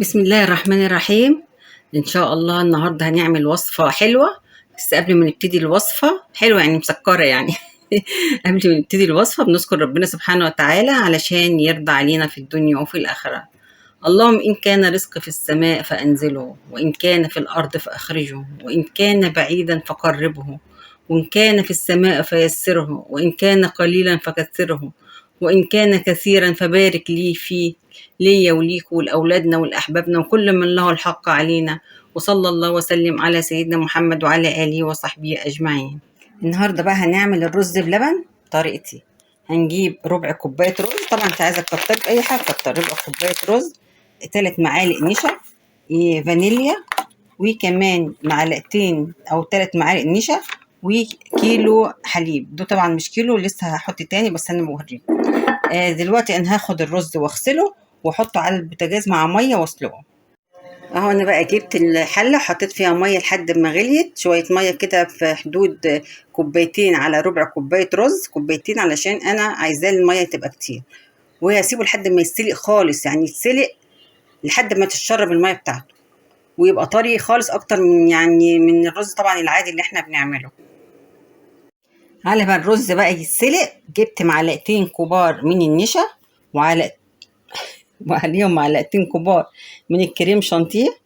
بسم الله الرحمن الرحيم. إن شاء الله النهاردة هنعمل وصفة حلوة، بس قبل ما نبتدي الوصفة حلوة يعني مسكرة يعني قبل ما نبتدي الوصفة بنذكر ربنا سبحانه وتعالى علشان يرضى علينا في الدنيا وفي الآخرة. اللهم إن كان رزق في السماء فأنزله، وإن كان في الأرض فأخرجه، وإن كان بعيدا فقربه، وإن كان في السماء فيسره، وإن كان قليلا فكثره، وإن كان كثيرا فبارك لي فيه، ليا وليكوا ولأولادنا ولأحبابنا وكل من له الحق علينا، وصلى الله وسلم على سيدنا محمد وعلى آله وصحبه أجمعين. النهارده بقى هنعمل الرز بلبن طريقتي. هنجيب ربع كوباية رز، طبعا انت عايزة تكتري في أي حاجة كتر، ربع كوباية رز، 3 معالق نشا، فانيليا، وكمان معلقتين أو 3 معالق نشا، وكيلو حليب. ده طبعا مش كيلو، لسه هحط تاني بس أنا بوريكم. دلوقتي أنا هاخد الرز واغسله واحطه على البوتاجاز مع مية واسلقه. اهو انا بقى جبت الحلة وحطيت فيها مية لحد ما غليت، شوية مية كده في حدود كوبايتين على ربع كوباية رز، كوبايتين علشان انا عايزاه المية تبقى كتير، وهسيبه لحد ما يتسلق خالص، يعني يتسلق لحد ما تتشرب المية بتاعته ويبقى طري خالص اكتر من يعني من الرز طبعا العادي اللي احنا بنعمله. على ما الرز بقى يتسلق جبت معلقتين كبار من النشا وعليهم معلقتين كبار من الكريم شانتيه.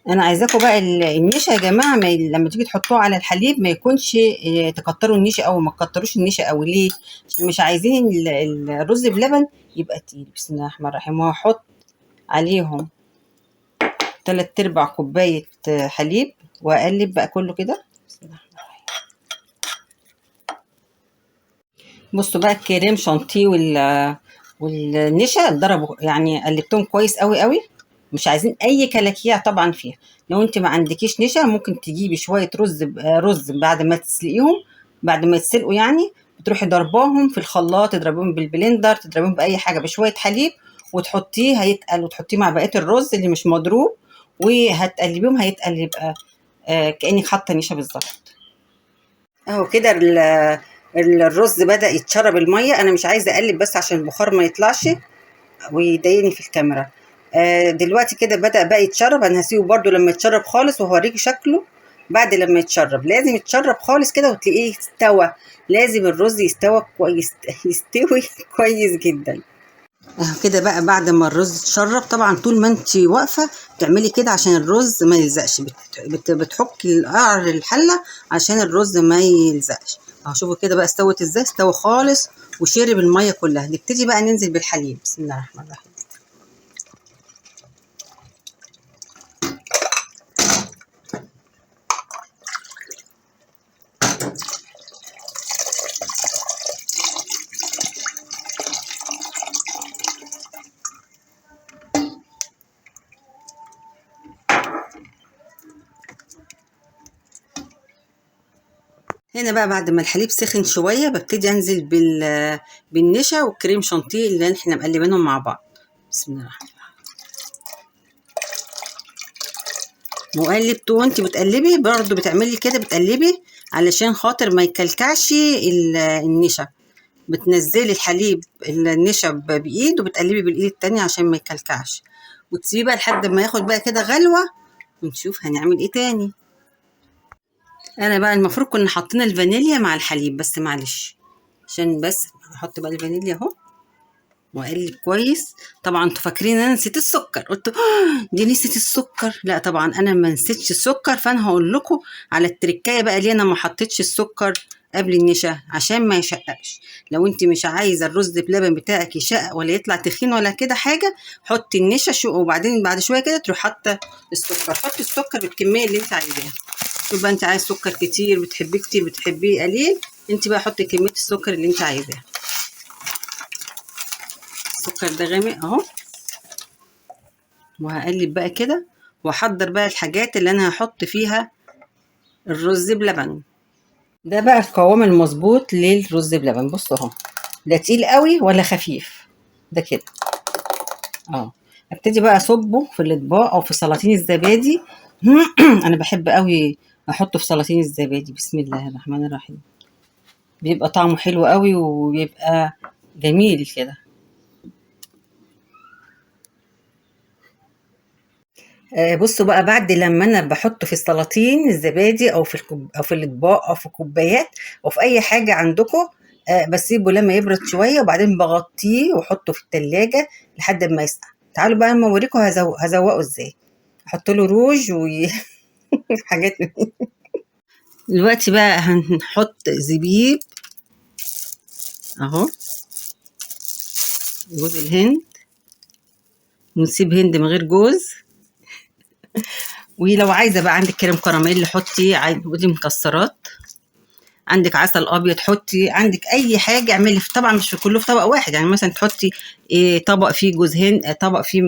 انا عايزاكم بقى النشا يا جماعة لما تيجي تحطوه على الحليب ما يكونش، تكتروا النشا او ما تكتروش النشا قوي. ليه؟ عشان مش عايزين الرز بلبن يبقى تقيل. بسم الله الرحمن الرحيم. وهحط عليهم 3/4 كوباية حليب واقلب بقى كله كده. بسم الله الرحمن الرحيم. بصوا بقى الكريم شانتيه والنشا اتضربوا، يعني قلبتهم كويس قوي قوي، مش عايزين اي كلاكيع طبعا فيها. لو انت ما عندكيش نشا ممكن تجيبي شوية رز بعد ما تسلقيهم، بعد ما يتسلقوا يعني بتروحي ضرباهم في الخلاط، تضربيهم بالبلندر، تضربيهم باي حاجة بشوية حليب وتحطيه، هيتقل، وتحطيه مع بقية الرز اللي مش مضروب وهتقلبيهم، هيتقل يبقى، كانك حاطه نشا بالظبط. اهو كده الرز بدأ يتشرب المية. انا مش عايزه اقلب بس عشان البخار ما يطلعش ويضايقني في الكاميرا. دلوقتي كده بدأ بقى يتشرب. انا هسيبه برده لما يتشرب خالص وهوريكي شكله بعد لما يتشرب. لازم يتشرب خالص كده وتلاقيه استوى. لازم الرز يستوى كويس، يستوي كويس جدا. اهو كده بقى بعد ما الرز اتشرب، طبعا طول ما انت واقفة بتعملي كده عشان الرز ما يلزقش، بتحكي قعر الحلة عشان الرز ما يلزقش. اهو شوفوا كده بقى استوت ازاي، استوى خالص وشرب المية كلها. نبتدي بقى ننزل بالحليب. بسم الله الرحمن الرحيم. هنا بقى بعد ما الحليب سخن شوية ببتدي انزل بالنشا والكريم شانتيه اللي احنا مقلبينهم مع بعض. بسم الله الرحمن الرحيم. وقلبت وانت بتقلبي برضو بتعملي كده، بتقلبي علشان خاطر ما يكلكعش النشا. بتنزلي الحليب النشا بايد وبتقلبي بالايد التانية عشان ما يكلكعش، وتسيبيه بقى لحد ما ياخد بقى كده غلوه ونشوف هنعمل ايه تاني. انا بقى المفروض كنا حاطين الفانيليا مع الحليب، بس معلش عشان بس احط بقى الفانيليا اهو واقلب كويس. طبعا انتوا فاكرين ان انا نسيت السكر، قلت دي نسيت السكر. لا طبعا انا ما نسيتش السكر، فانا هقول لكم على التركايه بقى ليه انا ما حطيتش السكر قبل النشا، عشان ما يشققش. لو انت مش عايزه الرز بلبن بتاعك يشقق ولا يطلع تخين ولا كده حاجة، حطي النشا وبعدين بعد شوية كده تروح حاطه السكر. حطي السكر بالكمية اللي انت عايزاها. شوف بقى انت عايز سكر كتير، بتحبيه كتير، بتحبيه قليل، انت بقى حطي كمية السكر اللي انت عايزاها. السكر ده غامق اهو. وهقلب بقى كده واحضر بقى الحاجات اللي انا هحط فيها الرز بلبن. ده بقى القوام المظبوط للرز بلبن. بصوا اهو، لا تقيل قوي ولا خفيف، ده كده اهو. ابتدي بقى اصبه في الاطباق او في سلاطين الزبادي. انا بحب قوي احطه في سلاطين الزبادي. بسم الله الرحمن الرحيم. بيبقى طعمه حلو قوي وبيبقى جميل كده. بصوا بقى، بعد لما انا بحطه في السلاطين الزبادي او في او في الاطباق او في كوبايات او في اي حاجة عندكم، بسيبه لما يبرد شوية وبعدين بغطيه واحطه في التلاجة لحد ما يسقع. تعالوا بقى اما اوريكم هزوقه ازاي. احط له روج و حاجات. دلوقتي بقى هنحط زبيب اهو، جوز الهند، ونسيب هند من غير جوز. ولو عايزه بقى عندك كريم كراميل حطي، عايزه مكسرات، عندك عسل ابيض حطي، عندك اي حاجة اعملي. طبعا مش في كله في طبق واحد، يعني مثلا تحطي طبق فيه جوز هند، طبق فيه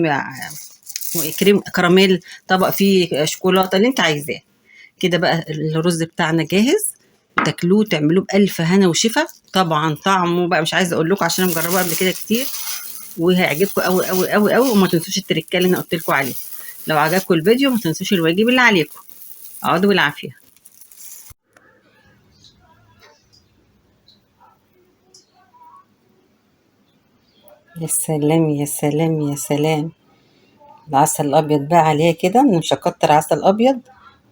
كريم كراميل، طبق فيه شوكولاتة، اللي انت عايزاه. كده بقى الرز بتاعنا جاهز، تاكلوه تعملوه بألف هنا وشفا. طبعا طعمه بقى مش عايزه اقول لكم عشان انا مجرباه قبل كده كتير، وهيعجبكم قوي قوي قوي قوي. وما تنسوش التركة اللي انا قلت لكم عليها. لو عجبكم الفيديو ما تنسوش الواجب اللي عليكم. اقعدوا بالعافية. يا سلام يا سلام يا سلام. العسل الابيض بقى عليه كده، انا مش هكتر عسل ابيض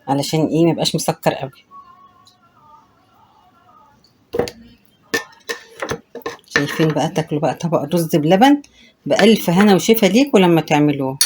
علشان ايه، ما يبقاش مسكر قوي. شايفين بقى، تاكلوا بقى طبق رز بلبن بألف هنا وشفا ليكوا لما تعملوه.